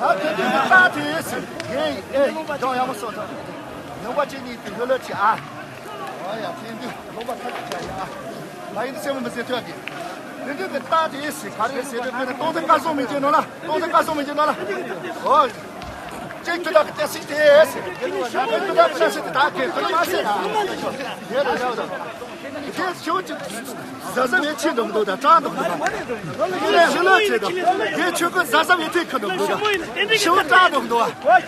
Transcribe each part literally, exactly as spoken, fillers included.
ད་དེ་དུས་ཀྱི་རྟགས་དེ་ཟེར། ངས་ཨེ་ལྗོངས་ཡག་མོ་སོང་ཐོག་ལུང་པ་གཅིག་གཉིས་དེ་ལྷོད་ལྷོད་བྱེད་ཨ། ཨོ་ཡ་དེ་དུས་ལུང་པ་ཁ་ཅིག་བྱ་ཡ་ཨ། ད་ཡིན་དུས་སེམས་མི་བཟོད་ཐོག་གི། དེ་དུས་ཀྱི་རྟགས་དེ་ཟེར་ག་རེ་ཟེར་དུས་དཔེར་ན་སྟོང་ཐུན་སྐལ་བཟང་མི་འགྱུར་ནོ་ལ། སྟོང་ཐུན་སྐལ་བཟང་མི་འགྱུར་ནོ་ལ། ཨོ། ཅིག་ཏུ་དག་གི་བསྟན་སྲིད་དེ་ཟེར། ཅིག་ཏུ་དག་གི་བསྟན་སྲིད་དེ་དག་གི་དུ་མ་ཟེར་ན། དེ་ལ་ཡག་དང་། དེ་ཁྱོད་ཀྱི་གཟབ་གཟབ་ཡེ་ཆེ་འདུག་འདུག་ད་སྐྲག་འདུག་འདུག་ད། ངས་ལ་ཞུ་ལོ་བྱེད་དང་། དེ་ཁྱོད་ཀྱི་གཟབ་གཟབ་ཡེ་ཐེ་ཁུ་འདུག་འདུག་ད། ཞུ་སྐྲག་འདུག་འདུག་ཁ་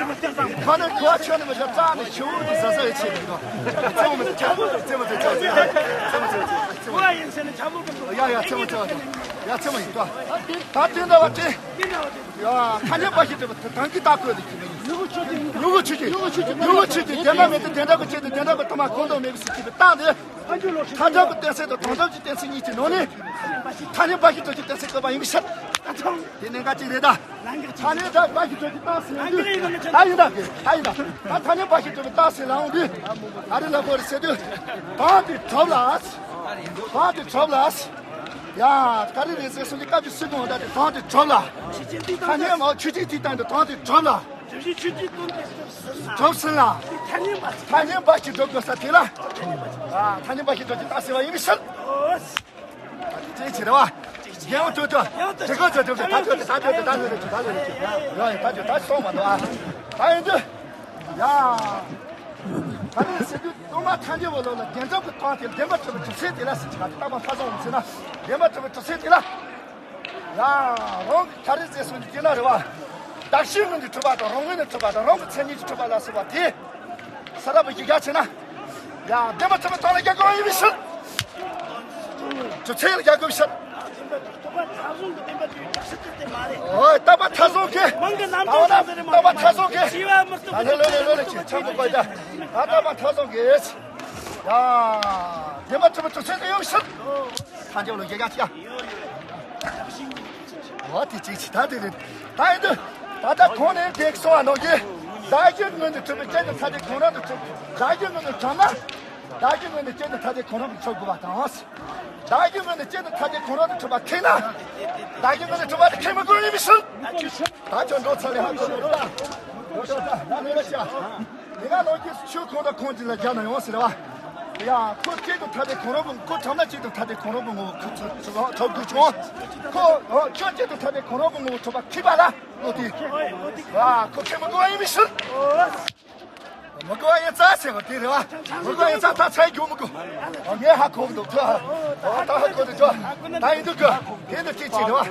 ནས་གོ་ཁྱོད་ནི་མི་ཤ་སྐྲག་ནས་ཞུ་གཟབ་གཟབ་ཡེ་ཆེ་འདུག་འདུག་ཚེ་མི་ཚེ་ཚེ་མི་ཚེ་ཚེ་མི་ཚེ་ཚེ་མི་ཚེ་ཚེ་མི་ཚེ། ཡ་ཡ་ཚེ་མི་ཚེ་ཡ་ཚེ་མི་ཡིན་ཏོ། ད་དེ་འདྲ་བ་དེ། ཡ་ཁ་ཉན་པ་ཞིག་འགྲུབ་པ་དང་གི་ད་ཁོས་དེ་ཁྱོད་ཡིན། ཡུ་གུ་ཆུ་གི་ཡུ་གུ་ཆུ་གི་ཡུ་གུ་ཆུ་གི་དེ་འདྲ་མེད་དེ་དེ་འདྲ་གི་ཆེད་དུ་དེ་འདྲ་གི་ཐོག་མ་གོ་འདོད་མེད་པའི་སྲིད་ཀྱི་བཏང་དེ། ཐ་ཆབ་ཀྱི་བསྟན་སྲིད་དང་དོན་ཆབ་ཀྱི་བསྟན་སྲིད་གཉིས་ཀྱི་ནང་ནས། ཁ་ཉན་པ་ཞིག་འགྲུབ་ཀྱི་བསྟན་སྲིད་བཀོད་པ་ཡིན་པའི་ཕྱིར། དེ་གནད་འགག་ཅིག་རེད་ད། ཁ་ཉན་ད་པ་ཞིག་འགྲུབ་ཀྱི་བཏང་ཟིན་དུས། ད་ཡིན་ད་གི་ད་ཡིན་ད། ད་ཁ་ཉན་པ་ཞིག་འགྲུབ་ཀྱི་བཏང་ཟིན་ལ་འོང་དུས། ཨ་རི་ལ་གོ་རེ་ཟེར་དུས། བང་དེ་གྲོབ་ལ། བང་དེ་གྲོབ་ལ། ཡ། ག་རེ་རེད་ཟེར་སོང་དུས་སྐབས་ཀྱི་སྲིད་དོན་འོག་ད་དེ་དོན་དེ་གྲུབ་ལ། ཁ་ཉན་མ་ཆུ་ཆེན་དེའི་སྟེང་དུ་དོན་དེ་གྲུབ་ལ། གྲུབ་ཟིན་ལ། ཁ་ཉན་པ་ཞིག་འགྲུབ་དགོས་ས་དེ་ལ། ཨ། ཁ་ཉན་པ་ཞིག་འགྲུབ་ཀྱི་ད་ཟེར་བ་ཡིན་པའི་ཕྱིར། ཅེས་བྱེད་རེ་བ། རྒྱལ་བ་ཐོས་ཐོས། དེ་གོ་ཚོད་ཐོས་ཐོས་ད་ཐོས་ཐོས་ད་ཐོས་ཐོས་ད་ལོས་ལོས་ཅིག་ད་ལོས་ལོས་ཅིག་ཡ་ཡ་ད་ཐོས་ད་སོང་མ་འདུག་ཨ། ད་ཡིན་དུས། ཡ། ད་ནི་ཟེར་དུས་གཏོར་མ་ཐལ་འགྱུར་བ་ལོ་ལ་བདེན་ཚབ་ཀྱི་སྟངས་དེ་བདེན་པ་གྲུབ་པའི་གྲུབ་ཚུལ་དེ་ལ་ཟེར་གྱི་ད་ལྟ་མ་ཐ་སོང་ཟེར་ན་བདེན་པ་གྲུབ་པའི་གྲུབ་ཚུལ་དེ་ལ། ཡ། རང་གི་ག་རེ་ཟེར་སོང་གི་དེ་ལ་རེ་བ། བདག་གཞན་ངོས་ནས་གྲུབ་པ་དང་རང་ངོས་ནས་གྲུབ་པ་དང་རང་གི་མཚན་ཉིད་ཀྱིས་གྲུབ་པ་ལ་ཟེར་བ་དེ། ས་ར་བ་ཡི་ག་ཆེ་ན། ཡ། བདེན་པ་གྲུབ་པའི་སྟངས་ལ་རྒྱལ་ཁ་ཡིན་པའི་ཕྱིར། གྲུབ་ཚུལ་ལ་རྒྱལ་ཁ་ཡིན་པའི་ཕྱིར། ཨོ་རྟག་པ་མཐའ་བཟུང་གི། ད་འོ་ན་རྟག་པ་མཐའ་བཟུང་གི། ད་ལོ་ལོ་ལོ་ལོ་ཅིག་ཆང་པོ་གོ་ཡ། ད་རྟག་པ་མཐའ་བཟུང་གི། ཡ། བདེན་པ་གྲུབ་པའི་གྲུབ་ཚུལ་དེ་ཡོད་ཕྱིར། ཐང་རྒྱབ་ལ་རྒྱལ་ཁ་ཅིག་ཡ། འོ་དེ་གཅིག་ཅིག་ད་དེ་རེད། ད་ཡིན་དུས། ད་ལྟ་གོང་ནས་དེ་གསུང་བ་ནང་བཞིན། བདག་གཞན་ངོས་ནས་གྲུབ་པའི་སྐྱེ་འགྲོ་ཐ་དད་གང་རུང་དུ་གྲུབ། བདག་གཞན་ངོས་ནས་གྲུབ་ན། བདག་གཞན་ངོས་ནས་སྐྱེ་འགྲོ་ཐ་དད་གང་རུང་དུ་གྲུབ་དགོས་པ་དང་། བདག་གཞན་ངོས་ནས་སྐྱེ་འགྲོ་ཐ་དད་གང་རུང་དུ་གྲུབ་པ་ཁེགས་ན། བདག་གཞན་ངོས་ནས་གྲུབ་པ་དེ་ཁེགས་མི་དགོས་ཡིན་པའི་ཕྱིར། ད་ཁྱོད་འགྲོ་ཚར་ལས་ཧ་གོ་མི་འགྲོ་ལ། འགྲོ་ཤོག་ད་ལ་ལོས་ཤ། དེ་ག་ལོ་རྒྱུས་ཆོས་གང་དང་གང་ཅིག་ལ་སྦྱར་ན་ཡོང་ཟེར་བ། ཡ། ཁོ་སྐྱེ་འགྲོ་ཐ་དད་གང་རུང་གི། ཁོ་ཁྲམ་ན་སྐྱེ་འགྲོ་ཐ་དད་གང་རུང་གི་ངོ་བོ་ཁོ་ཚོ་ཚོ་ཁྲོ་དགོས་བྱུང་། ཁོ་ཁྱོད་སྐྱེ་འགྲོ་ཐ་དད་གང་རུང་གི་ངོ་བོ་ཁྲོ་བ་ཁེགས་པ་ལ་ལོ་དེ། ཡ། ཁོ་ཁེགས་མི་དགོས་པ་ཡིན་པའི་ཕྱིར། མི་དགོས་པ་ཡིན་ཙང་ཟེར་བ་དེ་རེད་བ། མི་དགོས་པ་ཡིན་ཙང་ད་ཚ་རྒྱུག་མི་དགོས། ངས་ཧ་གོ་གི་འདུག་ཐོས། ད་ཧ་གོ་འདུག་ཐོས། ད་ཡིན་འདུག་གི། དེ་འདི་གཅིག་གཅིག་རེད་བ།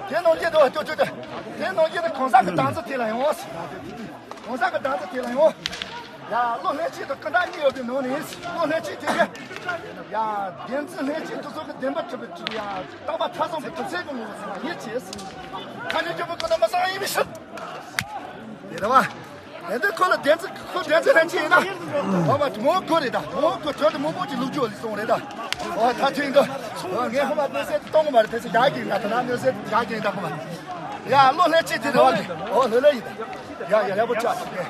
དེ་ནང་བཞིན་འདུག་བ། ཐོས་ཐོས་ཐོས། དེ་ནང་བཞིན་དུ་གང་ཟག་གི་བདག་འཛིན་དེ་ལ་ཡོང་། གང་ཟག་གི་བདག་འཛིན་དེ་ལ་ཡོང་། ཡ། བློ་ལྷན་སྐྱེས་དང་ཀུན་བཏགས་གཉིས་ཡོད་པའི་ནང་ནས་བློ་ལྷན་སྐྱེས་དེ་གས། ཡ། བདེན་རྫུན་ལྷན་སྐྱེས་དེ་ཚོ་གི་བདེན་པ་གྲུབ་པའི་གྲུབ་ཡ། རྟག་པ་མཐའ་བཟུང་གི་གྲུབ་ཚུལ་གྱི་ངོ་བོ་ཟེར་བ་ཡིན་གྱི། ཐ་སྙད་གྱུར་པའི་ཀུན་བཏགས་མ་བཟང་ཡིན་པའི་ཕྱིར། དེ་རེད་བ། དེ་འདི་ཁོ་ལ་བདེན་རྫུན་ཁོ་བདེན་རྫུན་ལྷན་སྐྱེས་ཡིན་ན། འོ་མ་མོ་གོ་རེད་ད། མོ་གོ་དོན་དུ་མོ་མོ་གྱི་ལུགས་སྦྱོར་ལ་སོང་རེད་ད། འོ་ད་ཐུག་འདུག་འོ་ངས་ཁོ་མ་གནས་ཚད་གཏོང་གི་མ་རེད། དེ་ཚོ་ཡག་གི་ཡིན་ད། ད་ན་གནས་ཚད་ཡག་གི་ཡིན་ད་ཁོ་མ། ཡ། བློ་ལྷན་སྐྱེས་དེ་རེད་བ་གི། འོ་ལྷོད་ལྷོད་ཡིན་ད། ཡ་ཡ་ཡག་པོ་ཆགས་ཤིག་གི།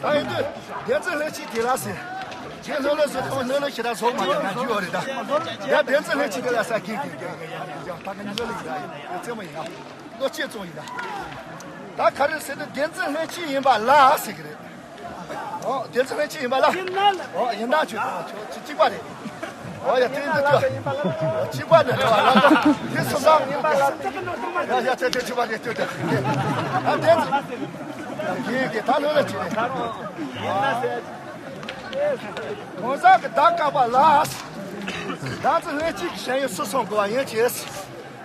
ད་ཡིན་དུས་བདེན་རྫུན་ལྷན་སྐྱེས་དེ་ལ་ཟེར། ཁྱེད་ལྷོད་ལྷོད་བཟོ་དང་ལྷོད་ལྷོད་ཞེ་དྲག་བཟོ་མ་ཐུབ་ན་རྒྱུ་ཡོད་རེད་ད། ཡ། བདེན་རྫུན་ལྷན་སྐྱེས་དེ་ལ་ཟེར་གི་གི་གི་ཡ་ཡ་ཡ་ཡ་ད་ག་ནི་ལྷོད་ལྷོད་ཡིན་ད། ཡ་རྩེད་མོ་ཡིན་ད། བློ་སྐྱེད་བཙོང་ཡིན་ད། ད་ག་རེ་ཟེར་དུས་བདེན་རྫུན་ལྷན་སྐྱེས་ཡིན་པ་ལ་ཟེར་གི་རེད། ཨོ། བདེན་རྫུན་ལྷན་སྐྱེས་ཡིན་པ་ལ། ཡིན་ན་ལ། ཨོ། ཡིན་ན་ཆོས་ཆོས་གཅིག་པ་རེད། ཨོ་ཡ་དེ་འདི་ཆོས་གཅིག་པ་རེད་རེད་བ་ལ། དེ་སུ་ས། ཡ་ཡ་ཆོས་ཆོས་གཅིག་པ་རེད་ཆོས་ཆོས། ཨ་བདེན་རྫུན། ཡིན་གི་ད་ལོས་ལ་ཅི་རེད། གང་ཟག་གི་བདག་བཀག་པ་ལ། བདག་འཛིན་ལྷན་སྐྱེས་ཀྱི་ཞེན་ཡུལ་སུ་སོང་དགོས་པ་ཡིན་གྱི།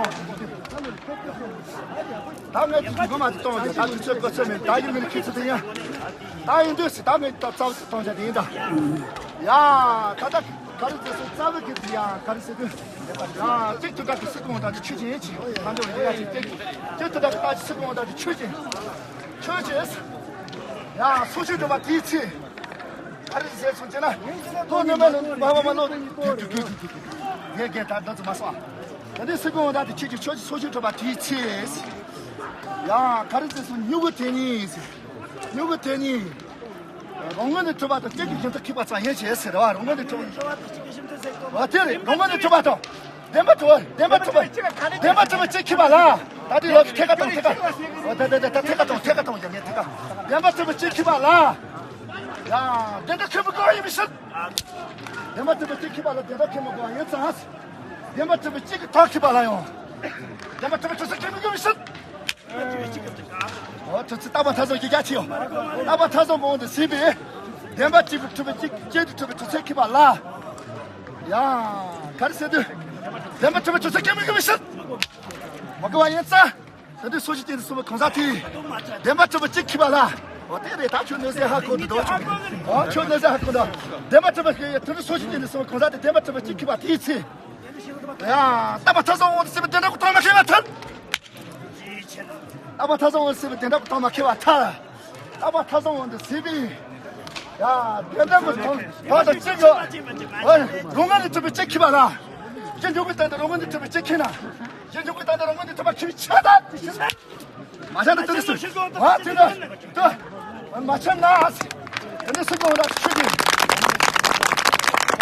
གཏོང་། ད་ངས་ཅིག་གོ་མ་ཅིག་གཏོང་། ད་དུས་ཚོད་གོ་ཚོད་མེད། ད་ཡིན་མིན་ཁྱེད་ཚོ་དེ་ཡིན། ད་ཡིན་དུས་སུ་ད་ངས་ད་རྩ་བ་གཏོང་བྱ་དེ་ཡིན་ད། ཡ་ད་ད་ག་རེ་ཟེར་སོང་། རྩ་བ་གི་དེ་ཡ་ག་རེ་ཟེར་དུས། ཡ་གཅིག་ཏུ་ད་གི་སྲིད་སྐྱོང་ད་ཆོས་ཅན་ཡིན་ཅིག་ད་འདི་བ་ཡ་གཅིག་གཅིག་ཏུ་ད་གི་ད་སྲིད་སྐྱོང་ད་ཆོས་ཅན། ཆོས་ཅེས། ཡང་སོ་ཆོས་སྒྲུབ་པ་དེའི་ཚེ། ཨ་རི་ཟེར་སོང་ཅེ་ན། ལོ་ནི་མ་ལོ་མ་མ་མ་ལོ། དུ་དུ་དུ་དུ་དུ། རྒྱལ་རྒྱལ་ད་འདི་ཚོ་མ་སོང་། ད་ནི་སི་ཀོང་ད་དེ་ཁྱེད་ཀྱི་ཆོས་ཀྱི་སོ་ཆོས་སྒྲུབ་པ་དེའི་ཚེ། ཡང་ག་རེ་ཟེར་སོང་། མྱུ་གུ་དེ་ཉིད། མྱུ་གུ་དེ་ཉིད། རང་ངོས་ནས་གྲུབ་པ་དང་སྐྱེ་རྒྱུ་ཡིན་དུ་ཁེགས་པ་ཙམ་ཡིན་ཞེས་ཟེར་བ། རང་ངོས་ནས་གྲུབ་པ། འོ་དེ་རེད། རང་ངོས་ནས་གྲུབ་པ་དང་། བདེན་པ་གྲུབ་པ། བདེན་པ་གྲུབ་པ། བདེན་པ་གྲུབ་པ་གཅིག་ཁེགས་པ་ལ། ད་དེ་ལོག་ཐད་ཀ་གཏོང་། ཐད་ཀ། འོ་ད་ད་ད་ད་ཐད་ཀ་གཏོང་། ཐད་ཀ་གཏོང་། ཡ་ངས་ཐད་ཀ། བདེན་པ་གྲུབ་པ་གཅིག་ཁེགས་པ་ལ། ཡ་བདེན་པ་ཁེགས་མི་དགོས་ཡིན་མི་སྲིད། བདེན་པ་གྲུབ་པ་གཅིག་ཁེགས་པ་ལ་བདེན་པ་ཁེགས་མི་དགོས་ཡིན་ཙང་། བདེན་པ་གྲུབ་པ་གཅིག་གི་ཐག་ཁེགས་པ་ལ་ཡང་། བདེན་པ་གྲུབ་པ་གྲུབ་ས་ཁེགས་མི་དགོས་མི་སྲིད། འོ་ཐུགས་རྗེ་ཆེ། རྟག་པ་མཐའ་བཟུང་གི་རྒྱ་ཆེའོ། རྟག་པ་མཐའ་བཟུང་གོང་དུ་ཟིན་པས། བདེན་པ་གཅིག་གིས་གྲུབ་པའི་གཅིག་གཅིག་ཏུ་གྲུབ་པའི་དྲུག་ཚད་ཁེགས་པ་ལ། ཡ། ག་རེ་ཟེར་དུས། བདེན་པ་གྲུབ་པའི་དྲུག་ཚད་ཁེགས་མི་དགོས་མི་སྲིད། མ་དགོས་པ་ཡིན་ཙང་། དེ་དུས་སོ་ཆོས་སྐྱེས་ནས་གསུངས་པའི་གང་ཟག་དེས། བདེན་པ་གྲུབ་པ་གཅིག་ཁེགས་པ་ལ། འོ་དེ་རེད། ད་ཁྱོད་གནོད་འཚེ་ཧ་གོ་འདུག་འོ་ཁྱོད་གནོད་འཚེ་ཧ་གོ་འདུག་བདེན་པ་གྲུབ་པ་དེ་དུས་སོ་ཆོས་སྐྱེས་ནས་གསུངས་པའི་གང་ཟག་དེས་བདེན་པ་གྲུབ་པ་གཅིག་ཁེགས་པ་དེའི་ཚེ། ཡ། རྟག་པ་མཐའ་བཟུང་དབང་དུ་བྱས་པའི་བདེན་གྲུབ་ཀྱི་ཐོག་མ་ཁེགས་པར་ཐལ། རྟག་པ་མཐའ་བཟུང་དབང་དུ་བྱས་པའི་བདེན་གྲུབ་ཀྱི་ཐོག་མ་ཁེགས་པར་ཐལ། རྟག་པ་མཐའ་བཟུང་དབང་དུ་བྱས་པའི། ཡ། བདེན་གྲུབ་ཀྱི་ཐོག་ཐོག་དང་གཅིག་ཡོད། འོ། རང་ངོས་ནས་གྲུབ་པའི་གཅིག་ཁེགས་པ་ལ། གཞི་འཇུག་པའི་སྟེང་དུ་རང་ངོས་ནས་གྲུབ་པའི་གཅིག་ཁེགས་ན། གཞི་འཇུག་པའི་སྟེང་དུ་རང་ངོས་ནས་གྲུབ་པ་ཁེགས་པའི་ཆ་དག་མ་བྱ་ན་དེ་འདྲ་སུ། ཨ་དེ་འདྲ་དུ། མ་བྱ་ན། དེ་འདྲ་སུ་གོང་ར་ཆུ་དེ། དེ་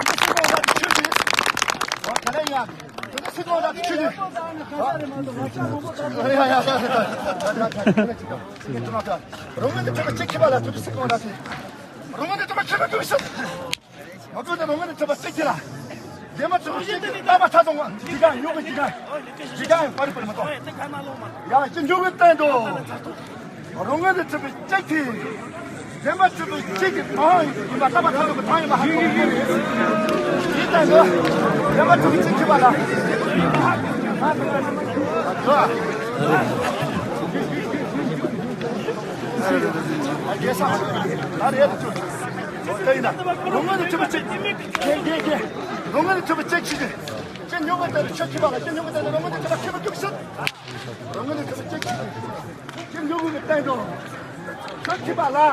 འདྲ་སུ་གོང་ར་ཆུ་དེ། ཨ་ག་ལ་ཡ། དེ་འདྲ་སུ་གོང་ར་ཆུ་དེ། ཨ་ཡ་ཡ་ཡ་ཡ། རང་ངོས་ནས་གྲུབ་པ་གཅིག་ཁེགས་པ་ལ་དེ་འདྲ་སུ་གོང་ར་དེ། རང་ངོས་ནས་གྲུབ་པ་ཁེགས་པ་དེ་སུ། མ་བུ་དང་རང་ངོས་ནས་གྲུབ་པ་གཅིག་གི་ལ། བདེན་པ་གྲུབ་པ་གཅིག་གི་རྟག་པ་མཐའ་བཟུང་བ། འཇིག་རྟེན་ཡོད་པའི་འཇིག་རྟེན། འཇིག་རྟེན་ཡང་པར་པར་མ་གཏོགས། ཡང་གཞི་འཇུག་པའི་སྟེང་དུ། རང་ངོས་ནས་གྲུབ་པའི་གཅིག་གི། བདེན་པ་གྲུབ་པའི་གཅིག་གི་དོན་ཡིན་པ། རྟག་པ་མཐའ་བཟུང་གི་དོན་ཡིན་པ་ཧ་གོ་དགོས་ནས། དེའི་སྟེང་དུ། བདེན་པ་གྲུབ་པ་གཅིག་ཁེགས་པ་ལ། ད་རེད་ཆུ། དེ་ཡིན་ན། རང་ངོས་ནས་གྲུབ་པ་གཅིག་རྒྱལ་རྒྱལ་རྒྱལ། རང་ངོས་ནས་གྲུབ་པ་གཅིག་ཕྱིར། གཞི་འཇུག་པའི་སྟེང་དུ་ཆུ་ཁེགས་པ་ལ། གཞི་འཇུག་པའི་སྟེང་དུ་རང་ངོས་ནས་གྲུབ་པ་ཁེགས་པ་ཁེགས་པ་ཕྱིར། རང་ངོས་ནས་གྲུབ་པ་གཅིག་ཕྱིར། གཞི་འཇུག་པའི་སྟེང་དུ་ཆུ་ཁེགས་པ་ལ།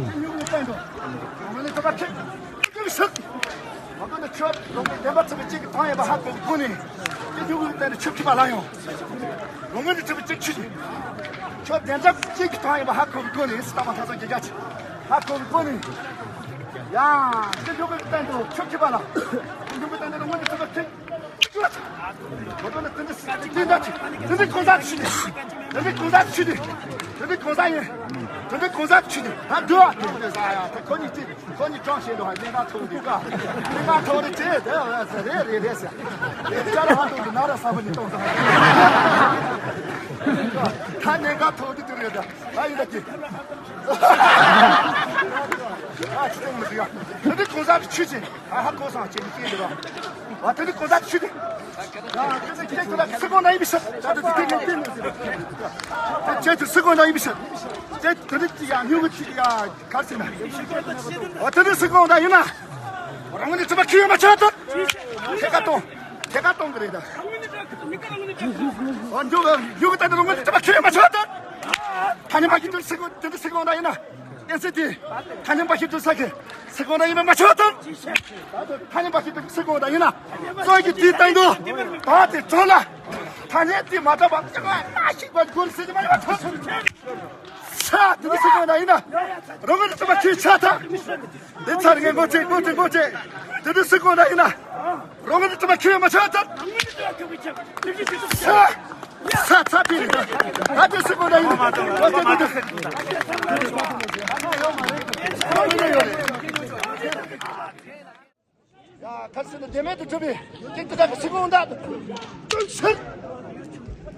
གཞི་འཇུག་པའི་སྟེང་དུ་རང་ངོས་ནས་གྲུབ་པ་ཁེགས་པ་ཁེགས་པ་ཕྱིར། མ་གཏོགས་ནི་ཆོས་རང་ངོས་བདེན་པ་གྲུབ་པ་གཅིག་གི་དོན་ཡིན་པ་ཧ་གོ་དགོས་ནས། གཞི་འཇུག་པའི་སྟེང་དུ་ཆུ་ཁེགས་པ་ལ་ཡང་། རང་ངོས་ནས་གྲུབ་པ་གཅིག་ཕྱིར། ཆོས་བདེན་གྲུབ་གཅིག་གི་དོན་ཡིན་པ་ཧ་གོ་དགོས་ནས། རྟག་པ་མཐའ་བཟུང་གི་རྒྱ་ཆེ་ཧ་གོ་དགོས་ནས། ཡ། གཞི་འཇུག་པའི་སྟེང་དུ་ཆུ་ཁེགས་པ་ལ། གཞི་འཇུག་པའི་སྟེང་དུ་རང་ངོས་ནས་གྲུབ་པ་ཁེགས། མ་གཏོགས་ནི་དེ་འདྲ་དེ་འདྲ་དེ་འདྲ་གང་ཟག་ཆུ་དེ། དེ་འདྲ་གང་ཟག་ཆུ་དེ། དེ་འདྲ་གང་ཟག་ཡིན། དེ་འདྲ་གང་ཟག་ཆུ་དེ། ཧ་འདུག་ཨ། དེ་འདྲ་ཟ་ཡ། ད་ཁོ་གཉིས་ཅི། ཁོ་གཉིས་གྲངས་བཤད་འདུག་ཧ། གནད་འགག་ཐོག་འདུག་ག་གནད་འགག་ཐོག་རེད་ཅེས་དེ་རེད་རེད་རེད་ཟེར། ཅ་ར་ཧ་འདུག་གི་ན་ར་ས་བུ་ནི་གཏོང་ད། ད་གནད་འགག་ཐོག་འདུག་དེ་རེད་ད། ཨ་ཡིན་ད་ཅི། ཨ་ཅི་སྟོང་མི་འདུག་ཡ། དེ་འདྲ་གང་ཟག་གི་ཆུ་ཅན། ཨ་ཧ་གོ་སོང་ཅེས་མི་སྐྱེས་འདུག་བ། དེ་འདྲ་གང་ཟག་གི་ཆུ་དེ། ཡ་དེ་འདྲ་ཁྱེད་ཚོ་ལ་སུ་གོང་ན་ཡིན་མི་ཤེས། ད་དེ་དེ་དེ་དེ་དེ་ཁྱེད་ཚོ་སུ་གོང་ན་ཡིན་མི་ཤེས། དེ་དེ་འདྲ་ཅི་ཡ་ཉུང་གི་ཅི་ཡ་གར་ཟིན་ན། འོ་དེ་འདྲ་སུ་གོང་ན་ཡིན་ན། རང་ངོས་ནས་གྲུབ་པ་ཁེགས་ཡོད་མ་ཆགས་ཐལ། ཐད་ཀ་གཏོང་། ཐད་ཀ་གཏོང་གི་རེད་ད། འོ་འཇུག་འཇུག་གི་ད་ནི་རང་ངོས་ནས་གྲུབ་པ་ཁེགས་ཡོད་མ་ཆགས་ཐལ། ཐ་སྙད་པ་ཞིག་ཏུ་སུ་གོང་དེ་འདྲ་སུ་གོང་ན་ཡིན་ན། ཨེན་སི་ཏི། ཐ་སྙད་པ་ཞིག་ཏུ་ས་ཁེ། སུ་གོང་ན་ཡིན་མིན་མ་ཆགས་ཐལ། ཐ་སྙད་པ་ཞིག་ཏུ་སུ་གོང་ན་ཡིན་ན། སོ་གི་དེའི་སྟེང་དུ། ད་དེ་ཚོ་ལ། ཐ་སྙད་དེ་མ་གྲུབ་པ་ཅང་མ་ཞིག་པ་སྒོར་སྲིད་མ་ཡོད་ཐལ། ས་དེ་འདྲ་སུ་གོང་ན་ཡིན་ན། རང་ངོས་ནས་གྲུབ་པ་ཁེགས་ཆགས་ཐལ། དེ་ཚར་ངས་མགོ་ཚེ་མགོ་ཚེ་མགོ་ཚེ། དེ་འདྲ་སུ་གོང་ན་ཡིན་ན། རང་ངོས་ནས་གྲུབ་པ་ཁེགས་མ་ཆགས་ཐལ། ས། ས་ཚ་པི་རེད། ད་དེ་སུ་གོང་ན་ཡིན་ན། མགོ་ཚེ་མགོ་ཚེ། ཡ་ཁ་སི་ནི་བདེན་མེད་དུ་གྲུབ་པའི་ཅིག་དེ་དག་གི་ཚིག་ངོ་འདྲ། ཀུན་སེལ།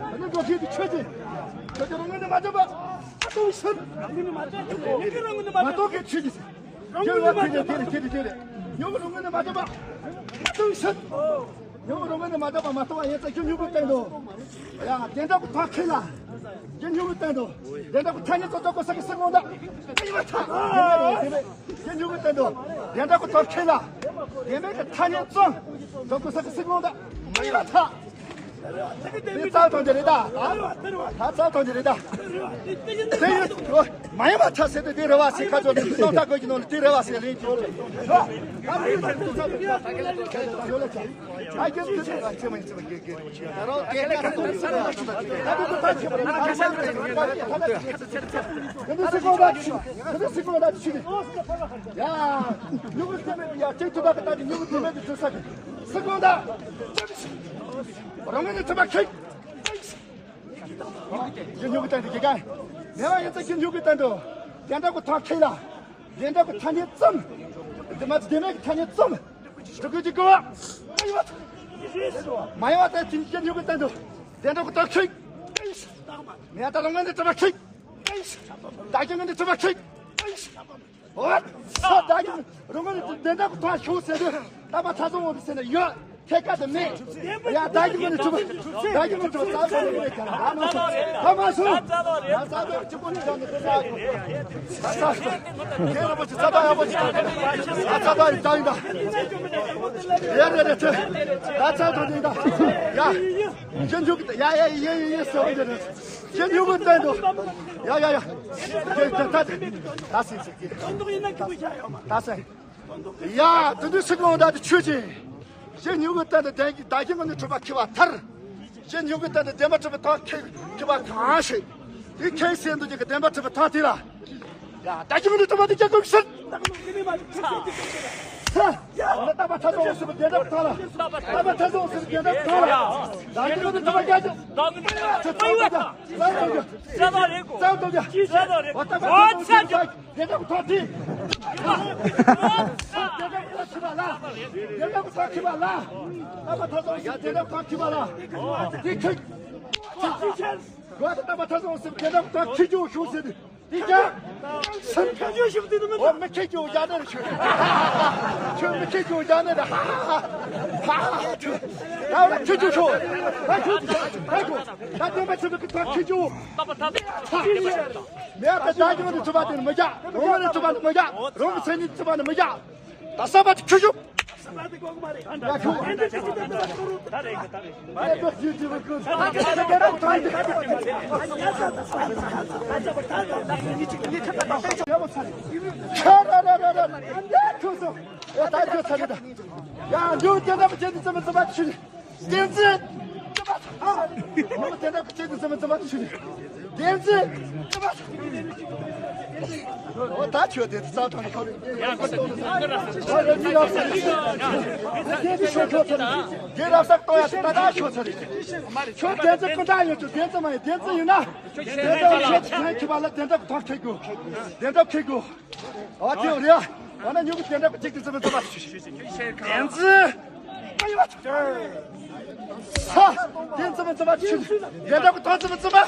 ཨ་ནི་འགྲོ་མཁན་གྱི་ཆོས་ཅན། ཆོས་ཅན་རང་ངོས་ནས་མ་གྲུབ་པ། ཀུན་སེལ། མ་རྟོགས་མཁན་ཆོས་ཅན། རྒྱལ་བ་དེ་རེད་དེ་རེད་དེ་རེད་དེ་རེད། ཉོན་མོངས་རང་ངོས་ནས་མ་གྲུབ་པ། ཀུན་སེལ། ཉོན་མོངས་རང་ངོས་ནས་མ་གྲུབ་པ་མ་རྟོགས་པ་ཡིན་ཙང་གཞི་འཇུག་པའི་སྟེང་དུ། ཡ་བདེན་གྲུབ་ཀྱི་ཐག་ཁེལ་ལ། གཞི་འཇུག་པའི་སྟེང་དུ། བདེན་གྲུབ་ཀྱི་ཐ་སྙད་ཙམ་རྟོགས་དགོས་ས་གི་ཚིག་ངོ་འདྲ། ཨ་ཡི་བ་ཐག་དེ་རེད་དེ་རེད། གཞི་འཇུག་པའི་སྟེང་དུ། བདེན་གྲུབ་ཀྱི་ཐག་ཁེལ་ལ། བདེན་པའི་གི་ཐ་སྙད་ཙམ་རྟོགས་དགོས་ས་གི་ཚིག་ངོ་འདྲ། ཨ་ཡི་བ་ཐག་དེ་རྩ་དོན་དེ་རེད་ད། ད་རྩ་དོན་དེ་རེད་ད། དེ་ཡོད་མ་ཡིན་པ་ཆ་ཟེར་ཏེ་དེ་རེད་བ་ཟེར། ཁ་ཚོ་ནི་སོ་ད་གོ་གི་ནང་ལ་དེ་རེད་བ་ཟེར་ལེན་གྱི་ཡོད་རེད། ཨ་ཡོད་ལ་ཆ། ཨ་ཡོད་དེ་ཚོ་ལ་ཆེ་མ་ཡིན་ཚེ་མ་དགེ་དགེ་རེད་བ་ཆེ། ད་རོགས་དེ་ཁ་ཚོ་ནི་སོ་ད་ཆེ་མ་ཡིན་ཚེ་མ་དགེ་རེད་བ། ག་འདི་སི་ཀོང་ད་ཆི། ག་འདི་སི་ཀོང་ད་ཆི་ནི། ཡ། ཉུ་གུ་དེ་མེད་ཡ། ཅིག་ཐུབ་པ་གི་ད་དེ་ཉུ་གུ་དེ་མེད་དུ་ཚུད་ས་གི་སི་ཀོང་ད། རང་ངོས་ནས་ཐུབ་པ་ཁེག་ཡིན་ཉུ་གུ་བསྟན་དུ་དགེ་རྒན། མེད་པ་ཡིན་ཚེ་ཁྱེད་ཉུ་གུ་བསྟན་དུ། དེ་འདྲ་གི་ཐག་ཁེལ་ལ། དེ་འདྲ་གི་ཐག་ཉེ་ཙམ། དེ་མ་ཚད་དེ་མེད་གི་ཐག་ཉེ་ཙམ། སྤྲུལ་སྐུ་གཅིག་གི་བ། མ་ཡོད་ཚེ་ཁྱེད་ཉུ་གུ་བསྟན་དུ། དེ་འདྲ་གི་ཐག་ཁེལ། མེད་ད་རང་ངོས་ནས་དྲི་བ་ཁེལ། ད་ཁྱེད་ངོས་ནས་དྲི་བ་ཁེལ། ཨོ། ས་ད་གི་རུ་མ་ནི་དེ་འདྲ་གི་ཐོག་ཤོག་ཟེར་དུས་རྟ་པ་ཚ་ཚོང་འོང་དུ་ཟེར་ན་ཡོད། ཐད་ཀ་དུ་མེད། ཡ་ད་གི་མ་ནི་གྲུབ། ད་གི་མ་གྲུབ་ས་ཚོང་མེད་ཀྱང་ད་མ་སོང་། ད་མ་སོང་། ད་ས་ཚོང་གཅིག་པོ་ནི་ཆགས་ནི་དེ་ས་ཡག་པོ། ད་ས་ཚོང་། དེ་རུ་མ་ཅི་ས་ད་ཡག་པོ་ཅི་ད་ས་ཚོང་ཡི་ད་ཡི་ད། ཡ་རེ་རེ་ཚེ། ད་ས་ཚོང་ཡི་ད། ཡ། ཡ་ཡ་ཡ་ཡ་ཡ་ཟེར་བ་འདི་རེད། ཁྱེད་ཉུ་གུ་བསྟན་འདུག་ཡ་ཡ་ཡ། ཁྱེད་ཁྱེད་ད་ད་ད་སེ་སེ་ཁྱེད་ད་སེ། ཡ་དེ་དུས་སྲིད་ཀློང་ད་དེ་ཆོས་ཅན། ཁྱེད་ཉུ་གུ་བསྟན་འདུག་བདེན་གྱི་ད་ཁྱེད་ངོ་ནས་གྲུབ་པ་ཁེ་བ་ཐར། ཁྱེད་ཉུ་གུ་བསྟན་འདུག་བདེན་པ་གྲུབ་པའི་ཐོག་ཁེ་ཁེ་བ་གང་ཞིག་དེ་ཁྱེད་ཟེར་འདུག་ཀྱི་བདེན་པ་གྲུབ་པའི་ཐོག་དེ་ལ། ཡ་ད་ཁྱེད་ངོ་ནས་གྲུབ་པ་དེ་ཁྱེད་ཀུན་ཤེས། ས། ཡ་ད་ལྟ་པ་ཐ་ཚོང་ཟེར་བ་བདེན་པ་ཐོག་ལ། ད་པ་ཐ་ཚོང་ཟེར་བ་བདེན་པ་ཐོག་ལ། ད་ཁྱེད་ངོ་ནས་གྲུབ་པ་ཁྱེད་ཀྱི། ད་ངོ་ནས་གྲུབ་པ་ཡོད་ད། རྩ་དོན་རྒྱ། རྩ་དོན་རྒྱ། རྩ་དོན་རྒྱ། འོ་ད་པ་ཐ་ཚོང་ཟེར་བ་དེ་འདྲ་ཐོག་ཐི། དེ་འདྲ་ཐོག་ཐི་བ་ལ། དེ་འདྲ་ཐོག་ཐི་བ་ལ། ཨ་པ་ཐ་ཚོང་ཟེར་དེ་འདྲ་ཐོག་ཐི་བ་ལ། དེ་ཁྱེད། འོ་ད་པ་ཐ་ཚོང་ཟེར་དེ་འདྲ་ཐོག་ཐི་རྒྱུ་ཤོག་ཟེར་དེ། འདི་ཀྱང་། སེམས་ཁ་ཉོ་ཞིག་འདི་ནི་མི་འདུག་ཨོ་མི་ཁྱེད་ཀྱི་འོ་རྒྱ་ནི་རེ་ཆོད། ཁྱོད་མི་ཁྱེད་ཀྱི་འོ་རྒྱ་ནི་རེ། ཧ་ཧ་ཧ་ཧ། ད་ཁྱེད་ཀྱི་ཆོ། ད་ཁྱོད་ད་ཁྱོད་ད་དེ་མ་ཆེ་མི་ཁྱེད་ཀྱི་འོ། མེད་པ་ད་ཁྱོད་ནི་ཆུ་བ་དེ་ནི་མི་རྒྱ། རོང་ནི་ཆུ་བ་ནི་མི་རྒྱ། རོང་གི་སེམས་ནི་ཆུ་བ་ནི་མི་རྒྱ། ད་ས་བ་དེ་ཁྱོད་ཆོ། ཡ་ཁྱོད། ཨོ་ད་ཁྱོད་དེ་ཚ་ཐང་ཁོ་རེད། དེ་རབ་གསལ་གཏོང་ཡ་དེ་ད་ད་ཁྱོད་ཚ་རེད། ཁྱོད་བདེན་རྫུན་ཀུན་བཏགས་ཡོད་ཚུལ་བདེན་རྫུན་མ་ཡིན། བདེན་རྫུན་ཡིན་ན། བདེན་རྫུན་ཁྱོད་ཚན་ཁྱི་པ་ལ་བདེན་རྫུན་གི་ཐང་ཁེག་དགོས། བདེན་རྫུན་ཁེག་དགོས། ཨོ་དེ་རེད། ཨ་ན་ཉོ་གི་བདེན་རྫུན་གཅིག་དེ་ཚུལ་མི་ཚུལ་མ་བདེན་རྫུན། ས། བདེན་རྫུན་མི་ཚུལ་མ་བདེན་རྫུན་གི་ཐང་ཚུལ་མི་ཚུལ་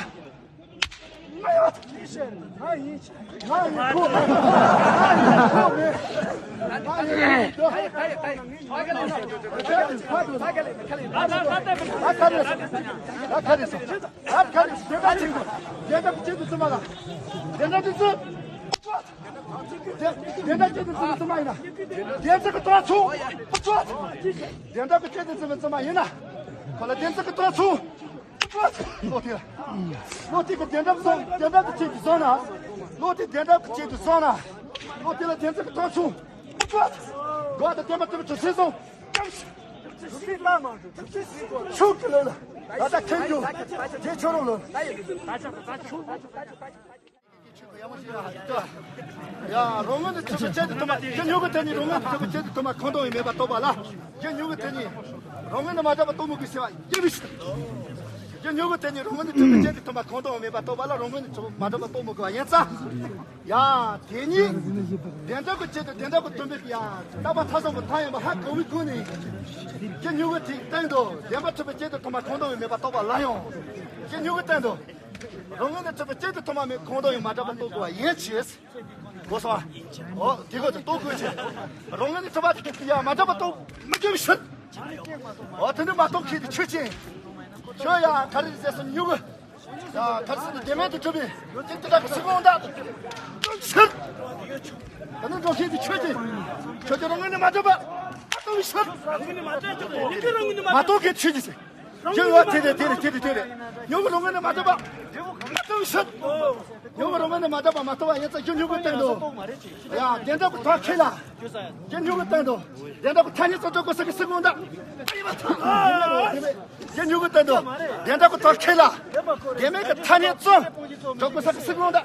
མ། ཁོ་ལ་བདེན་ཚིག་གི་གཏོང་ཚུལ། བློ་དེ་ལ། བློ་དེ་གི་བདེན་རབ་བཟང་། བདེན་རབ་ཀྱི་ཆེད་དུ་བཟང་ན། བློ་དེ་བདེན་རབ་ཀྱི་ཆེད་དུ་བཟང་ན། བློ་དེ་ལ་བདེན་ཚིག་གི་གཏོང་ཚུལ། དགོས་དང་བདེན་པ་དེ་ལ་གྲུབ་ཚེ་བཟང་། ཆོས་ཀྱི་ལོ་ལ། ད་ལྟ་ཁྱེད་ཀྱི་རྗེ་ཆོས་རང་ལོ། ཡ། རོང་ངོས་ནས་ཆུ་བོ་ཆེད་དུ་ཐོན་པ། ཁྱེད་ཉོ་གི་དེ་ནི་རོང་ངོས་ནས་ཆུ་བོ་ཆེད་དུ་ཐོན་པ་ཁོང་དུ་མེད་པ་རྟོགས་པ་ལ། ཁྱེད་ཉོ་གི་དེ་ནི་རོང་ངོས་ནས་མ་གྲུབ་པ་རྟོགས་མི་དགོས་ཟེར་བ་ཡིན་མི་སྲིད། ཁྱེད་ཉོ་གི་དེ་ནི་རོང་ངོས་ནས་ཆུ་བོ་ཆེད་དུ་ཐོན་པ་ཁོང་དུ་མེད་པ་རྟོགས་པ་ལ། རོང་ངོས་ནས་ཆུ་བོ་མ་གྲུབ་པ་རྟོགས་མི་དགོས་པ་ཡིན་ཙང་། ཡ། དེ་ནི་བདེན་རྫུན་གྱི་ཆེད་དུ་བདེན་རྫུན་གྱི་སྟོན་པའི། ཡ། རྟག་པ་ཐ་ཚང་གི་ཐ་ཡིན་པ་ཧ་གོ་བའི་སྒོ་ནས། ཁྱེད་ཉོ་གི་དེ་སྟེང་དུ་བདེན་པ་གྲུབ་པའི་ཆེད་དུ་ཐོན་པ་ཁོང་དུ་མེད་པ་རྟོགས་པ་ལ་ཡང་། ཁྱེད་ཉོ་གི་སྟེང་དུ། རང་ངོས་ནས་གྲུབ་པའི་ཆེད་དུ་ཐོན་པ་མེད། ཁོང་དུ་ཡང་མ་གྲུབ་པ་རྟོགས་དགོས་པ་ཡིན་ཕྱིར། གོ་སོང་ཨ། ཨོ་དེ་གོ་ཚོད་རྟོགས་དགོས་ཕྱིར། རང་ངོས་ནས་གྲུབ་པ་དེ་ཡང་མ་གྲུབ་པ་རྟོགས་མི་དགོས་པའི་ཕྱིར། ཨོ་དེ་འདྲ་མ་རྟོགས་མཁན་དེ་ཆོས་ཅན། ཁྱོད་ཡང་ག་རེ་ཟེར་སོང་ཉོ་གི། ཡ་ག་རེ་ཟེར་ན་བདེན་མེད་དུ་གྲུབ་པའི་ཡོད་ཅན་དེ་དག་གི་ཚིག་ངོ་འདྲ་ཕྱིར། ད་ནི་འགྲོ་མཁན་དེ་ཆོས་ཅན། ཁྱོད་ཀྱི་རང་ངོས་ནས་མ་གྲུབ་པ་མ་རྟོགས་པའི་ཕྱིར། མ་རྟོགས་མཁན་ཆོས་ཅན་ཟེར། རྒྱུ་ཡོད། དེ་རེད། དེ་རེད། དེ་རེད། དེ་རེད། ཉོ་གི་རོ་ངན་ནི་མ་འདྲ་པ་ཏུང་ཤུ། ཉོ་གི་རོ་ངན་ནི་མ་འདྲ་པ་མ་ཐོབ་པ་ཡིན་ཙང་རྒྱུ་ཉོ་གི་སྟེང་དུ། ཡ་དེ་འདྲ་གི་ཐག་ཁེ་ལ། རྒྱུ་ཉོ་གི་སྟེང་དུ། དེ་འདྲ་གི་ཐ་སྙད་ཙམ་འགྲོ་དགོས་ས་གི་སྲིད་དགོངས་དག་རྒྱུ་ཉོ་གི་སྟེང་དུ། དེ་འདྲ་གི་ཐག་ཁེ་ལ། དེ་མེད་གི་ཐ་སྙད་ཙམ་འགྲོ་དགོས་ས་གི་སྲིད་དགོངས་དག་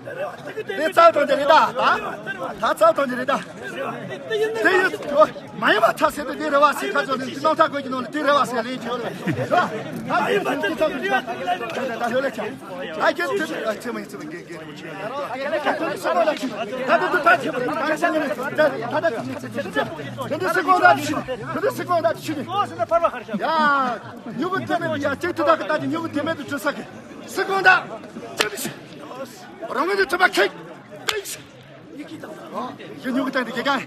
དེ་རྩ་བ་དང་འདི་རེད་ད། ད་རྩ་བ་དང་འདི་རེད་ད། དེ་ཡིན། མ་ཡིན་པ་ཐག་ཟེར་དུས་དེ་རེད་བ་ཟེར། ཁ་ཚོ་ནི་རྣམ་ཐར་བཀོད་ཀྱི་ནང་ལ་དེ་རེད་བ་ཟེར་ལེན་བྱེད་ལ། ད་ཡིན་པ་ཐག་ཟེར་དུས་ད་ད་ལོ་ལ་ཆ། ཨ་ཁྱེད་དེ་ཨ་ཚེ་མ་ཡིན་ཚེ་མ་རྒན་རྒན་རེད་མོ་ཆེ། ད་དུ་དུ་ད་ཁྱེད་ད་ད་ད་ད་དེ་འདྲ་སྲིད་དགོངས་དག་ཆུ་ནི། དེ་འདྲ་སྲིད་དགོངས་དག་ཆུ་ནི། ཡ་ཉུ་གུ་དེ་མེད་དུ་ཡ་གཅིག་ཏུ་ད་གི་ད་དེ་ཉུ་གུ་དེ་མེད་དུ་གྲུ་ས་གི་སྲིད་དགོངས་དག་ཅི་ནི་ཤི། རང་ངོས་ནས་གྲུབ་པ་ཁེག་ཤི་ཉུག་གི་སྟེང་དུ་དགེ་རྒན།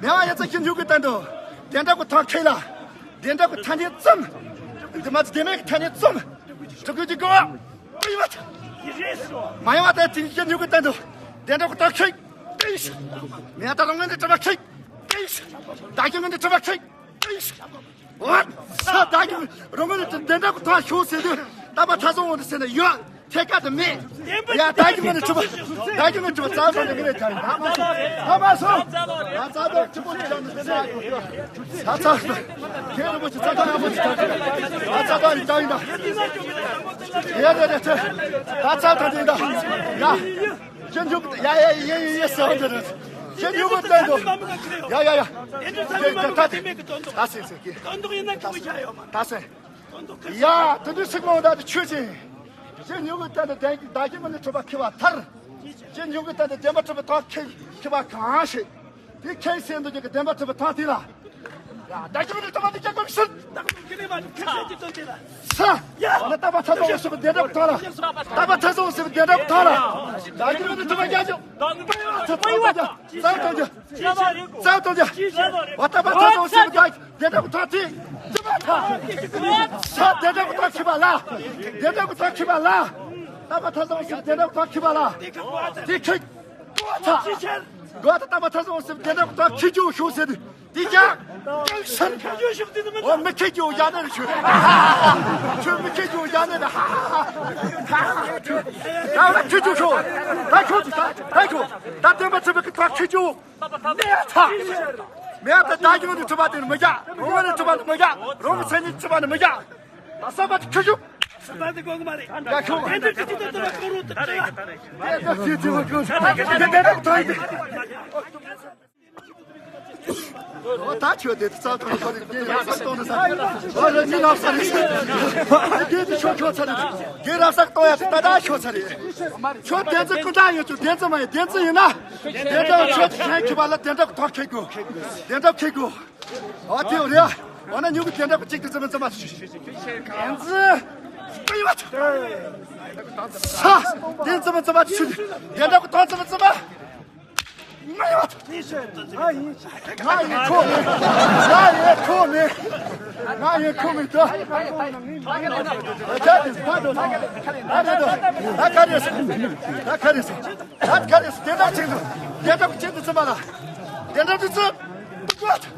མེད་པ་ཡ་ཚ་ཤི་ཉུག་གི་སྟེང་དུ། དེ་འདྲ་གི་ཐག་ཁེག་ལ། དེ་འདྲ་གི་ཐ་སྙད་ཙམ། འདི་མ་ཚད་དེ་མེད་གི་ཐ་སྙད་ཙམ། གྲུབ་དགོས་ཀྱི་དགོས། མ་ཡིན་པ་དེ་ཤི་ཉུག་གི་སྟེང་དུ། དེ་འདྲ་གི་ཐག་ཁེག་མེད། ད་རང་ངོས་ནས་གྲུབ་པ་ཁེག་ད་ཁྱི་ངོས་ནས་གྲུབ་པ་ཁེག་འོ། ས་བདག་གི་རོ་ངོས་ནས་དེ་འདྲ་གི་ཐག་ཤོག་ཟེར་དུས་རྟག་པ་ཐག་བཟང་བོ་འདི་ཟེར་ན་ཡོད། ཐད་ཀ་དུ་མེད། ཡ་བདག་གི་ངོས་ནས་གྲུབ་པ། བདག་གི་ངོས་ནས་གྲུབ་པ་རྩ་བ་ནས་ངས་ད་ཡིན་ད་མ་སོང་ད་མ་སོང་། ད་རྩ་བ་ཆི་པོ་ཅི་ཅང་ནི་ཟེར་ན་ཡོད། ད་རྩ་བ་ཁྱེད་རིན་པོ་ཆེ་རྩ་བ་ཡག་པོ་ཅིག་ད་རྩ་བ་ཡིན་ད་ཡིན་ད། ཡ་ཡ་ཡ་ད་རྩ་བ་ད་ཡིན་ད་ཡ། ཁྱེད་ཉུག་ཡ་ཡ་ཡ་ཡ་ཡ་ཟེར་བ་འདི་རེད། ཁྱེད་ཉུག་གི་སྟེང་དུ། ཡ་ཡ་ཡ། ཁྱེད་ད་ད་ད་ད་སེ་སེ་ཁྱེད་ད་སེ། ཡ་དེ་འདྲའི་སྲིད་དགོངས་དག་ཏུ་ཆོས་ཅན། ཁྱེད་ཉུག་གི་སྟེང་དུ་བདག་གི་བདག་གི་ངོས་ནས་གྲུབ་པ་ཁེག་པ་ཐར། ཁྱེད་ཉུག་གི་སྟེང་དུ་བདེན་པ་གྲུབ་པའི་ཐག་ཁེག་ཁེག་པ་གང་ཞིག་དེ་ཁེག་ཟེར་འདུག་ཀྱི་བདེན་པ་གྲུབ་པའི་ཐག་དེ་ལ། ཡ་བདག་གི་ངོས་ནས་གྲུབ་པ་དེ་རྒྱལ་ཁབ་ཀྱི་ཕྱིར། ས། ཡ། ཨ་ན་རྟག་པ་ཐག་བཟང་བོ་ཟེར་བའི་བདེན་གྲུབ་ཐོག་ལ། རྟག་པ་ཐག་བཟང་བོ་ཟེར་བའི་བདེན་གྲུབ་ཐོག་ལ། བདག་གི་ངོས་ནས་གྲུབ་པ་རྒྱལ་ཁབ། རྩ་བ་གཏོང་རྒྱུ། རྩ་བ་གཏོང་རྒྱུ། འོ་རྟག་པ་ཐག་བཟང་བོ་ཟེར་བའི་བདེན་གྲུབ་ཐོག་དེ། ས་བདེན་གྲུབ་ཐོག་ཁེག་པ་ལ། བདེན་གྲུབ་ཐོག་ཁེག་པ་ལ། རྟག་པ་ཐག་བཟང་བོ་ཟེར་བའི་བདེན་གྲུབ་ཐོག་ཁེག་པ་ལ། དེ་ཁེག་འགོ་ཐག་རྟག་པ་ཐག་བཟང་བོ་ཟེར་བའི་བདེན་གྲུབ་ཐོག་ཁེག་རྒྱུ་ཤོག་ཟེར་དུས། འདི་ཀྱང་། འོ་མི་ཁེག་རྒྱུ་ཡ་ནི་རེད་ཁྱོད། ཁྱོད་མི་ཁེག་རྒྱུ་ཡ་ནི་རེད། ད་ལ་ཁེག་རྒྱུ་ཤོག་ད་ཁྱོད་ད་ད་ཁྱོད་ད་བདེན་པ་གྲུབ་པའི་ཐག་ཁེག་རྒྱུ། མེད་ད། མེད་ད། བདག་གི་ངོས་ནས་གྲུབ་པ་དེ་ནི་མི་རྒྱག་རང་ངོས་ནས་གྲུབ་པ་ནི་མི་རྒྱག་རང་གི་མཚན་ཉིད་གྲུབ་པ་ནི་མི་རྒྱག་ད་བསམ་པ་དེ་ཁེག་རྒྱུ། ཡ་ཁྱོད། འོ་ད་ཁྱོད་དེ་རྩ་དང་ཁོ་རེ་རྒན་རབས་སག་གཏོང་ན་ས། འོ་རེ་མི་རབས་སག་རེད། རྒན་དེ་ཁྱོད་ཁྱོད་ཚ་རེད། རྒན་རབས་སག་གཏོང་ཡ་དེ་ད་ད་ཁྱོད་ཚ་རེད། ཁྱོད་བདེན་རྫུན་སྐུ་འདྲ་ཡོད་ཚུལ་བདེན་རྫུན་མ་ཡིན་བདེན་རྫུན་ཡིན་ན། བདེན་རྫུན་ཁྱོད་ཀྱི་གཞན་ཁྱི་པ་ལ་བདེན་གྲུབ་ཐག་ཁེག་དགོས། བདེན་གྲུབ་ཁེག་དགོས། འོ་དེ་རེད། འོ་ན་ཉུག་གི་བདེན་གྲུབ་གཅིག་ཏུ་བརྩི་མི་བརྩི་མ། བདེན་རྫུན། ས། བདེན་བརྩི་མི་བརྩི་མ་ཆུ། བདེན་གྲུབ་ཐག་བརྩི་མི་བརྩི་མ། ང་ཡིན་ཁོ་མིན། ང་ཡིན་ཁོ་མིན། ང་ཡིན་ཁོ་མིན་ད། ད་ག་རེ་ཟེར། ད་ག་རེ་ཟེར། ད་ག་རེ་ཟེར། བདེན་གྲུབ་གཅིག་ཏུ། བདེན་གྲུབ་གཅིག་ཏུ་བརྩི་མ་ལ། བདེན་གྲུབ་གཅིག་ཏུ་བརྩི།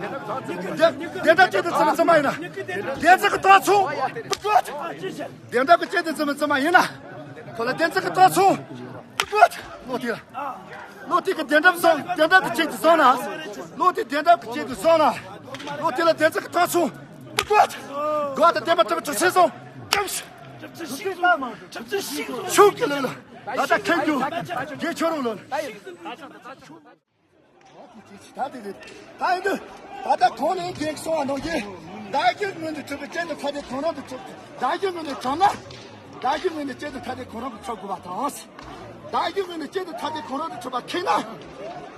བདེན་གྲུབ་གཅིག་ཏུ་བརྩི་མི་བརྩི་མ་ཡིན་ན། བདེན་རྫུན་གྱི་ཐག་ཆོད། བདེན་གྲུབ་གཅིག་ཏུ་བརྩི་མི་བརྩི་མ་ཡིན་ན། ཁོ་ལ་བདེན་རྫུན་གྱི་ཐག་ཆོད། བློ་དེ་ལ། བློ་དེ་གི་བདེན་གྲུབ་བཟང་། བདེན་གྲུབ་ཏུ་གཅིག་ཏུ་བཟང་ན། བློ་དེ་བདེན་གྲུབ་ཀྱི་གཅིག་ཏུ་བཟང་ན། བློ་དེ་ལ་བདེན་རྫུན་གྱི་ཐག་ཆོད། དགོས་དང་བདེན་པ་གྲུབ་པའི་གྲུབ་ཆེན་སོང་། ཤུགས་ཀྱི་ལོ་ལ། ད་ལྟ་ཁེངས་རྒྱུ། རྒྱལ་ཁྱོད་རང་ལོ་ལ། ད་དེ་རེད། ད་ཡིན་དུས། ད་ལྟ་གོང་ནས་རྒན་གསུང་བ་ནང་བཞིན། བདག་གི་ངོས་ནས་གྲུབ་པའི་སྐྱེས་བུ་ཐ་དད་གང་རུང་དུ་གྲུབ། བདག་གི་ངོས་ནས་གྲུབ་ན། བདག་གི་ངོས་ནས་སྐྱེས་བུ་ཐ་དད་གང་རུང་དུ་གྲུབ་དགོས་པ་དང་། བདག་གི་ངོས་ནས་སྐྱེས་བུ་ཐ་དད་གང་རུང་དུ་གྲུབ་པ་ཁེགས་ན།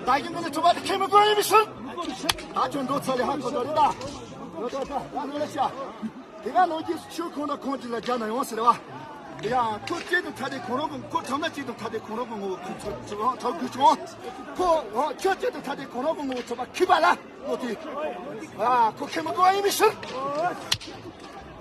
བདག་གི་ངོས་ནས་གྲུབ་པ་དེ་ཁེགས་མི་དགོས་ཡིན་མི་ཤེས། ད་ཁྱོད་འགྲོ་ཚར་ལས་ཧ་གོ་འགྲོ་རེད་ད། འགྲོ་ད་ད་ད་འགྲོ་ལ་ཤ། དེ་ག་ནང་གི་ཆོས་ཁོང་དང་ཁོང་གཅིག་ལ་རྒྱ་ན་ཡོང་ཟེར་བ། ཡ། ཁོ་སྐྱེས་བུ་ཐ་དད་གང་རུང་གི། ཁོ་ཁྲོམ་ན་སྐྱེས་བུ་ཐ་དད་གང་རུང་གི་ངོ་བོ་ཁོ་ཚོ་ཚོ་ཁྲོ་དགོས་བྱུང་། ཁོ་འོ་ཁྱོད་སྐྱེས་བུ་ཐ་དད་གང་རུང་གི་ངོ་བོ་ཚོ་པ་ཁེགས་པ་ལ་བློ་དེ། ཨ་ཁོ་ཁེགས་མི་དགོས་ཡིན་མི་ཤེས།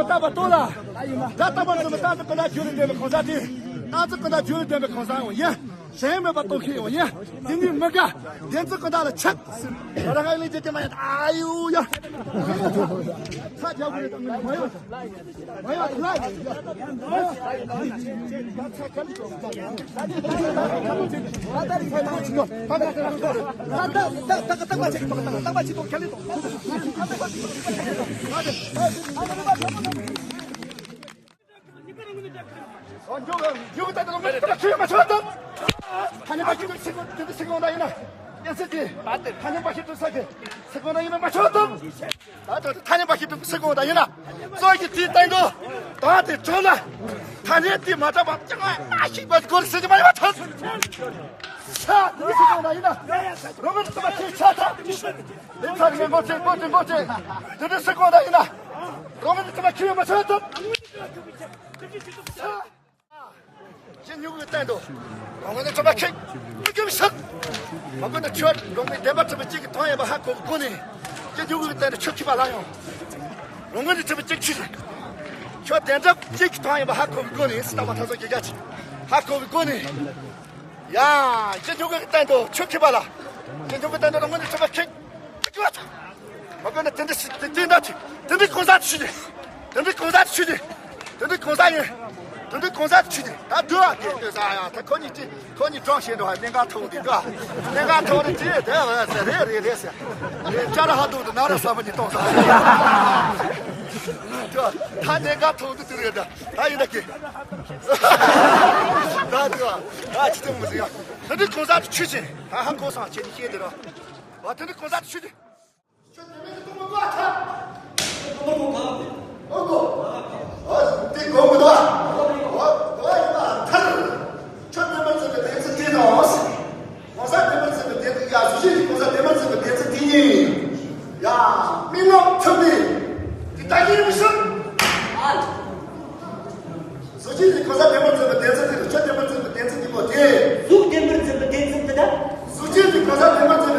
མི་རྟག་པ་རྟོགས་ལ། དགྲ་རྟག་པར་འཛིན་པའི་རྟག་ཏུ་ཀུན་ལ་རྒྱུ་ལས་འདས་པའི་གང་ཟག་དེ། རྟག་ཏུ་ཀུན་ལ་རྒྱུ་ལས་འདས་པའི་གང་ཟག་ཡང་ཡིན། གཞན་མེད་པ་རྟོགས་མཁན་ཡང་ཡིན། དེ་ནི་མི་དགའ། བདེན་རྫུན་ཀུན་བརྟགས་ལ་ཆགས། ད་ལྟ་ང་ལས་བྱེད་ཀྱི་མ་ཡིན། ཨ་ཡུ་ཡ། ཚ་རྒྱག་དགོས་རེད། མ་ཡོང་། ཐ་སྙད་པ་ཞིག་ཏུ་ས་གི་སི་ཀོང་ན་ཡིན་ན་མ་ཆོག་ཏུ། ད་ད་ཐ་སྙད་པ་ཞིག་ཏུ་སི་ཀོང་ད་ཡིན་ན། གཙོ་གི་དེའི་སྟེང་དུ་ད་དེ་ཆོག་ལ། ཐ་སྙད་དེ་མ་གྲགས་པ་ཅང་མ་ཞིག་པ་སྐོར་སྲིད་ཀྱི་མ་ཡིན་པ་ཐོན། ས་དེ་སི་ཀོང་ད་ཡིན་ན། རོ་མི་ཚོ་མ་ཁྱེད་ཆ་ཐག་དེ་ཚར་ནས་མགོ་ཚེ་མགོ་ཚེ་མགོ་ཚེ། དེ་དེ་སི་ཀོང་ད་ཡིན་ན། རོ་མི་ཚོ་མ་ཁྱེད་མ་ཆོག་ཏུ། ས། ཁྱེད་ཉུང་གི་སྟེང་དུ། མ་གོ་ནས་ཁྲོ་བ་ཁེགས། མི་སྐྱོ་བའི་ཤག་མ་གོ་ནས་ཁྱོད་འགྲོགས་མི་བདེན་པ་ཁྲོ་བའི་གཅིག་གི་དོན་ཡིན་པ་ཧ་གོ་བའི་སྒོ་ནས། ཁྱེད་ཉུང་གི་སྟེང་དུ་ཁྱོད་ཁྱི་པ་ལ་ཡོང་། རང་ངོས་ནས་ཁྲོ་བའི་གཅིག་ཁྱི་རེད། ཁྱོད་བདེན་གྲུབ་གཅིག་གི་དོན་ཡིན་པ་ཧ་གོ་བའི་སྒོ་ནས་སི་ཏ་བ་ཐ་ཚོ་རྒྱལ་རྒྱ་ཆེ། ཧ་གོ་བའི་སྒོ་ནས། ཡ། ཁྱེད་ཉུང་གི་སྟེང་དུ་ཁྱོད་ཁྱི་པ་ལ། ཁྱེད་ཉུང་གི་སྟེང་དུ་རང་ངོས་ནས་ཁྲོ་བ་ཁེགས། མ་གོ་ནས་དེ་འདྲ་ཞིག་དེ་འདྲ་ཞིག་དེ་འདྲའི་གང་ཟག་ཞིག་རེད། དེ་འདྲའི་གང་ཟག་དེ་ཆུ་དེ། དེ་འདྲའི་གང་ཟག་ཡིན། དེ་འདྲའི་གང་ཟག་དེ་ཆུ་དེ། ད་འགྲོ་བ་དེ་ལྟོས་ས་ཡ། ད་ཁོ་གཉིས་ཀྱིས་ཁོ་གཉིས་གྲོང་བཤད་འགྲོ་བ། གནད་འགག་ཐོག་དེ་འགྲོ་བ། གནད་འགག་ཐོག་དེ་ཅི་དེ་བ་ཟེར་རེད་རེད་རེད་ཟེར། རེད་ཅ་ར་ཧ་དུ་དུ་ན་ར་ས་མ་གཉིས་གཏོང་ས། འགྲོ་བ། ད་གནད་འགག་ཐོག་དེ་དུ་རེད། ད་ད་ཡིན་ད་གི། ད་འགྲོ་བ། ད་ཅི་དེ་མི་ཟེར་ཡ། དེ་འདྲའི་གང་ཟག་དེ་ཆུ་ཅན། ད་ཧ་གོ་སོང་། ཁྱེད་གཉིས་ཤེས་དེ་རོ། བ་དེ་འདྲའི་གང་ཟག་དེ་ཆུ་དེ། གཟུགས་ཅན་གྱི་གང་ཟག་བདེན་པར་འཛིན་པའི་བདེན་ཚིག་དེ་ནི། ཡ། རྨི་ལམ་འཁྲུལ་པའི་དེ་ལྟ་ཡིན་མི་སྲིད། གཟུགས་ཅན་གྱི་གང་ཟག་བདེན་པར་འཛིན་པའི་བདེན་ཚིག་དེ་ནི་ཁྱོད་བདེན་པར་འཛིན་པའི་བདེན་ཚིག་དེ་མོ་དེ། གཟུགས་བདེན་པར་འཛིན་པའི་བདེན་ཚིག་དེ་ལྟ། གཟུགས་ཅན་གྱི་གང་ཟག་བདེན་པར་འཛིན།